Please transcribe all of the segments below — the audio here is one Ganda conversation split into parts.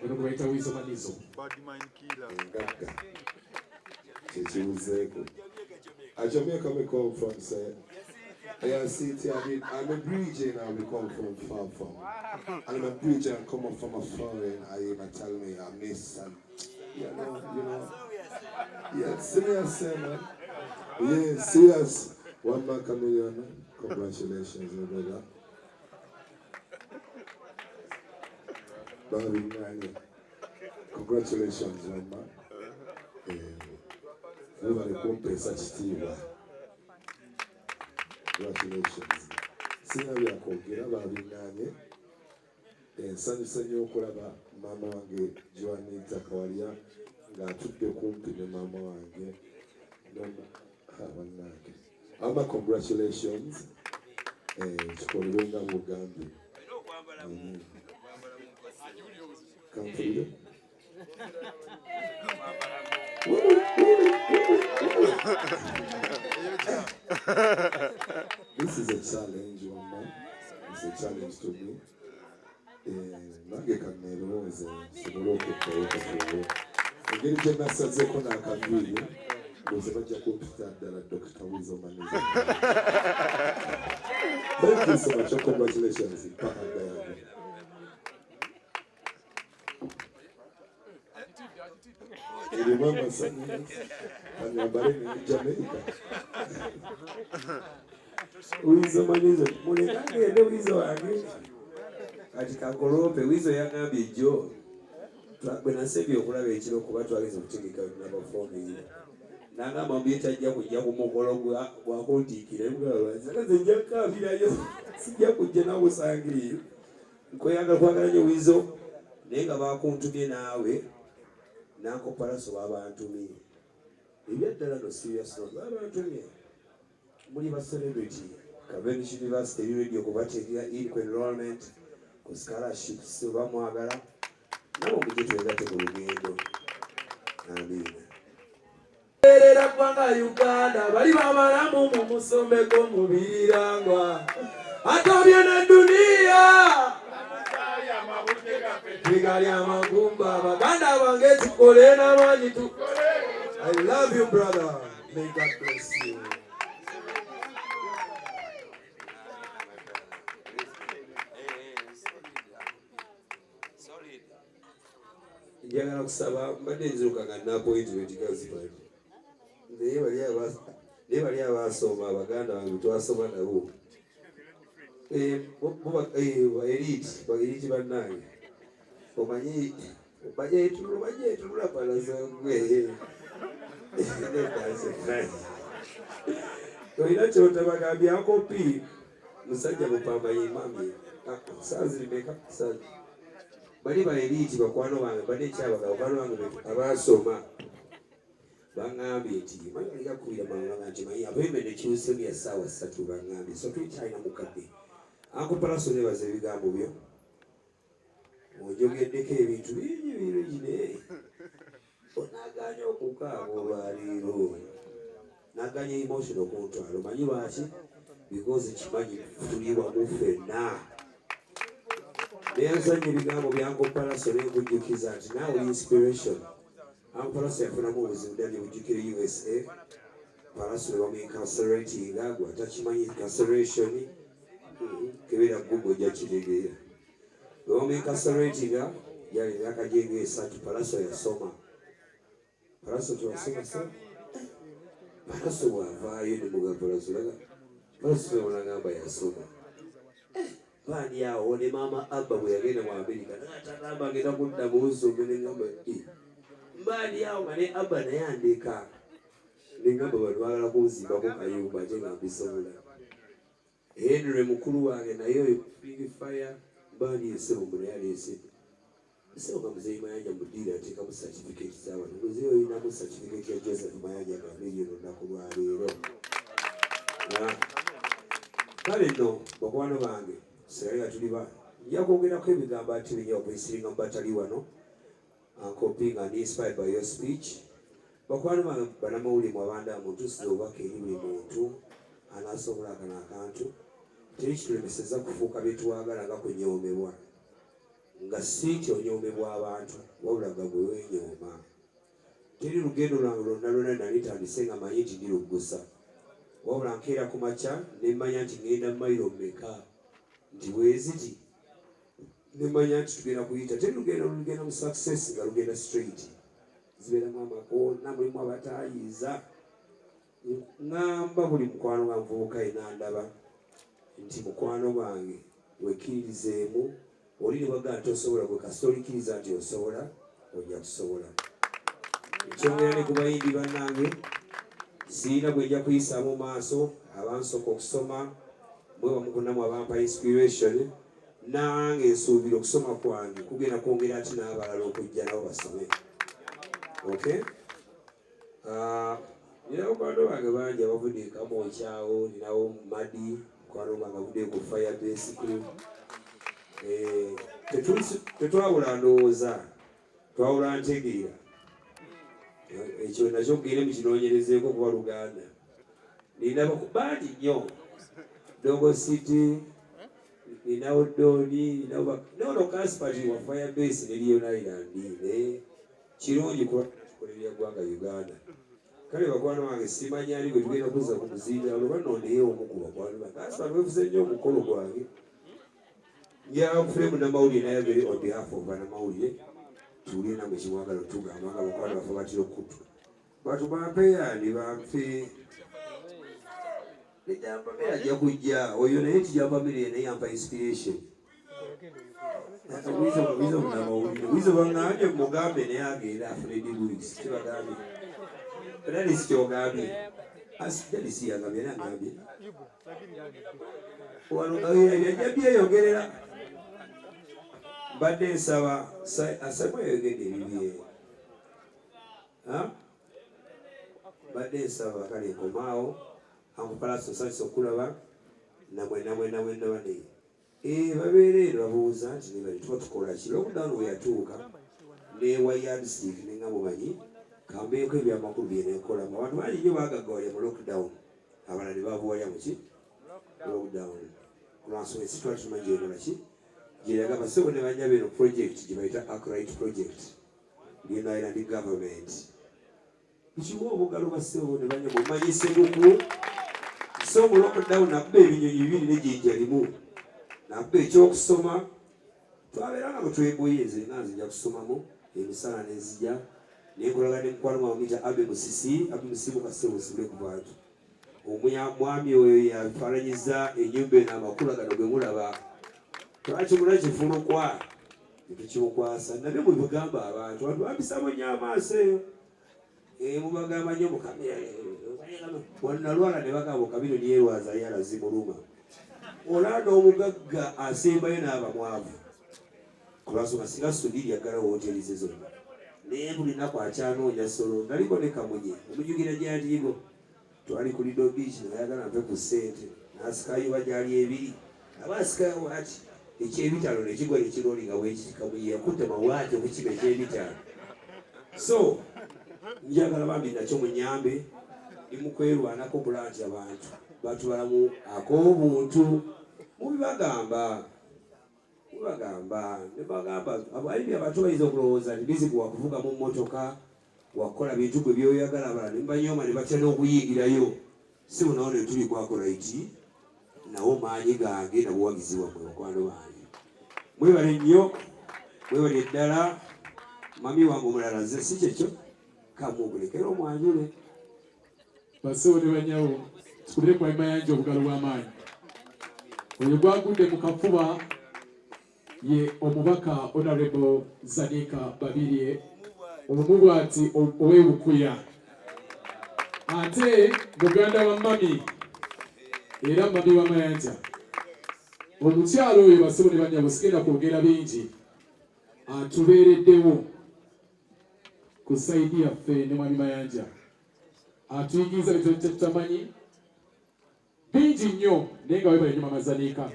Ono gwe bayita Weasel Manizo. Engagga kyekibuzeeko. A Jamaica me come from, say. Yeah, see, I mean, I'm a bridge and I we come from far from. And I'm a bridge and come up from a foreign. I even tell me I miss and you know. Yeah, serious, man. Yeah, serious. One man chameleon. Congratulations, my brother. Bobby Nani. Congratulations, one man. Webale kumpeesa kitiibwa. Congratulations. Sina byakwogera babiŋŋaanye. Nsanyuse nnyo okulaba maama wange Joanita Kawalya ng'atudde kumpi ne maama wange. Bannange. Ama congratulations. Kikolebwe nga bw'ogambye. Kampulire. This is a challenge, one man. It's a challenge to me. Nange kaneerowooze nsobole okuddayo katuule. Engeri gye nasazeeko n'akaviiri, ndowooza bajja kumpita ddala Dr. Weasel Manizo. Thank you so much. Congratulations. Mpaka yange. Erimu amasannyalaze kanyambale ne Jamaica. Weasel Manizo, muleka ngende Weasel wange. Kati kankolope Weasel yagambye jjo bwe nasembye okulaba ekiro kuba twageze okutegeka nabafominga nangamba mbu ye tajja kujja ku mukolo gwakuntiikira nze nja kukaabirayo sijja kujja nakusangiriyo nkweyagala kwagala nnyo Weasel naye nga bakuntumye naawe n'Uncle Pallaso babantumye ebyaddala no serious note babantumye muli ba celebrity. Cavendish University eri ready okubateekera in ku enrollment, ku scholarships oba mwagala nabo mujje twegatte ku lugendo. Amiina. Erera ggwanga Uganda bali babalamu mu musomeko mu birirangwa atobye ne duniya bigali amagumba baganda bange tukole n'amaanyi tukole. I love you, brother. May God bless you. Njagala kusaba mbadde nziruka nga nina appointment gazibali naye bali abasoma baganda bange twasoma nabo. Ba elite, ba elite bannange omanyi bajetulula palazogwe olina kyotabagambye akopi musajja mupamba yimami sazirimeka bali ba elite bakwano bange badde ekyabaga bakwano bange abasoma baŋŋambye nti manyi balikakubira mangu nti manyi appointment ekyusemu ya ssaawa 3 baŋŋambye so tukyalina mukadde. Uncle Pallaso nebaza ebigambo byo onjogeddeko ebintu bingi birungi naye onaganya okukaaba olwaleero naganya emotion okuntwala omanyi lwaki because kimanyi tuli wamu ffenna neyazanya ebigambo bya Uncle Pallaso nenkujjukiza nti naawe inspiration. Uncle Pallaso yafunamu obuzibu ddala bujjukire USA Pallaso ne bamu incarceratinga gwe atakimanyi incarceration kebera Google ojja kitegeera bwe bamu incarceratinga yali emyaka gye 3. Pallaso yasoma. Pallaso tewasoma sa Pallaso bw'avaayo ne muga Pallaso laga Pallaso nagamba yasoma baani awo ne maama Abba bwe yagenda mu Amerika n'atagamba agenda kudda mu nsombe ne ŋŋamba mbaani awo nga ne Abba naye andeka ne ŋŋamba bano baagala kunzimbako kayumba ate nga mbisobola. Henry mukulu wange naye oyo Big Fire mbaani esebo mbu naye aleese esebo nga muzeeyi Mayanja mu ddiiro ateekamu certificate z'abantu. Muzeeyi olinamu certificate ya Joseph Mayanja Chameleone olunaku lwaleero. Kale nno bakwano bange sigale nga tuli ba nja kwogerako ebigambo ate binya okwesiringa mu batali wano. Uncle P nga ndi inspired by your speech. Bakwano bange bannamawulire mwabanda muntuusiza obubaka eri buli muntu anaasobola akano akantu teri kitulemeseza kufuuka bye twagala nga kunyoomebwa. Nga si nti onyoomebwa abantu, wabula nga gwe weenyooma. Teri lugendo lwange lwonna lwonna nali ntandise nga manyi nti ndiruggusa. Wabula nkeera ku makya ne mmanya nti ŋŋenda mayiro mmeka, nti bweziti, ne mmanya nti tugenda kuyita. Teri lugendo lugenda mu success nga lugenda straight. Zibeeramu amakoona, mulimu abataayiiza. Ŋŋamba buli mukwano gwa muvubuka yenna andaba nti mukwano gwange wekkiririzeemu, oli ne bw'agamba nti tosobola, gwe kasita olikkiriza nti osobola, ojja kusobola. Nkyongera ne ku bayimbi bannange, sirina gwe nja kuyisaamu maaso, abansooka okusoma mwe bamu ku nammwe abampa inspiration, nange nsuubira okusoma kwange kugenda kwongera ate n'abalala okujja nabo basome. Okay? Nina bakwano bange bangi abavudde e Kamwokyawo, ninawo Madi, mukwano gwange avudde ku Fire Base Crew. Tetwawula ndowooza, twawula ntegeera. Ekyo nakyo mugende mukinoonyerezeeko kuba Luganda. Nina bangi nnyo. Dogo City, ninawo Doni, ninawo nono Kaspati wa Fire Base ne Leon Island, naye kirungi kuba tukolerera ggwanga Uganda. Kale bakwano bange, simanyi ani gwe tugenda kuzza ku muzindaalo, oba nondeyo omu ku bakwano bange. Kaspati weefuze nnyo omukolo gwange. Njagala nfune munnamawulire naye avere on behalf of bannamawulire, tuwulire nammwe kimwagala otugamba nga bakwano baffe batera okuttu. Batu bampe yani bampe. Ne Jampamire ajja kujja oyo, naye ti Jampamire naye yampa inspiration. Wizo, Wizo munnamawulire. Wizo baŋŋambye mugambe naye agende afune degree, kibagambye. Dennis kyogambye. Dennis yagambye era ngambye. Wano yajja byeyogerera. Mbadde nsaba Asamu yayogedde ebibye. Mbadde nsaba kale nkomaawo. Uncle Pallaso, nsanyuse okulaba namwe namwe namwe nabane. Babeera eno babuuza nti nebali tuba tukola ki? Lockdown we yatuuka newa yardstick ne nga mumanyi kambeeko ebyamakulu bye nenkolamu. Abantu bangi nnyo baagaggawalya mu lockdown, abalala ne baabuwalya mu ki lockdown. Kulwansonga ensi twali tumanyi gyekola ki gyeraga. Basebo ne bannyabo, eno project gye bayita Akright Project, Leone Island government kiwa obugalo. Basebo ne bannyabo, mumanyi Seguku. So mu lockdown nakuba ebinyonyi bibiri nejjinja limu, nakuba ekyokusoma. Twabeera nga bwe nze nga nzija kusomamu emisana nenzija nenkolagana ne mukwano gwange muyita Abe Musisi. Abe Musisi, mukasebo osibule ku bantu. Omwami oyo yafaananyiza ennyumba eno, amakula gano ge mulaba twakigula kifulukwa netukimukwasa. Nabyo mwe bigamba abantu, abantu bampisamu nnyo amaaso eyo. Mubagamba nnyo mukamira wanalwala ne bagamba kabiro niyerwaza yala zimuluma. Olaba n'omugagga asembayo n'aba mwavu kulwansonga singa Sudiri yaggalawo woteri ze zonna, naye buli lunaku akyanoonya solo. Naliko ne Kamunye, omujjukira gyandiigo, twali ku Lido Beach, nayagala mpe ku ssente, nasikayo bagyali ebiri, aba asikayo ati ekyebitaano nekigwa nekiroli nga bwekiti. Kamunye yakutema waati okukima ekyebitaano. So njagala bambi nakyo munyambe, ndi mukwerwanako kulaba nti abantu batubalamu ak'obuntu. Mubibagamba, mubibagamba nebagamba abayimbi abato bayinza okulowooza nti bizibu wakuvuga mu mmotoka, wakukola bintu gwe byoyagala, abalala ne mubanyooma ne batya n'okuyingirayo. Si bunawo ne tuli kwako right nawo maanyi gange na buwagizi bwammwe. Bakwano bange, mwebale nnyo, mwebale ddala. Mami wange omulala nze si kyekyo, kamugulekere omwanjule. Basebo ne banyabo, tukubire kwa Mayanja obugalo bw'amaanyi. Oyo gwagudde mu kafuba ye omubaka Honorable Zanika Babirye, omu bw'ati ow'ebukuya, ate muganda wa mami era mami wa Mayanja, omukyalo oyo. Basebo ne banyabo, sigenda kwogera bingi, atubeereddewo ku side yaffe ne mwami Mayanja, atuyigiriza bye tutamanyi bingi nnyo. Naye nga webale nnyo Mama Zaniika,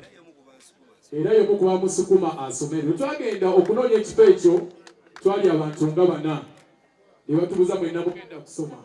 era y'omu ku bamusukuma asome. Bwe twagenda okunoonya ekifo ekyo, twali abantu nga bana, ne batubuuza, "Mwenna mugenda kusoma?"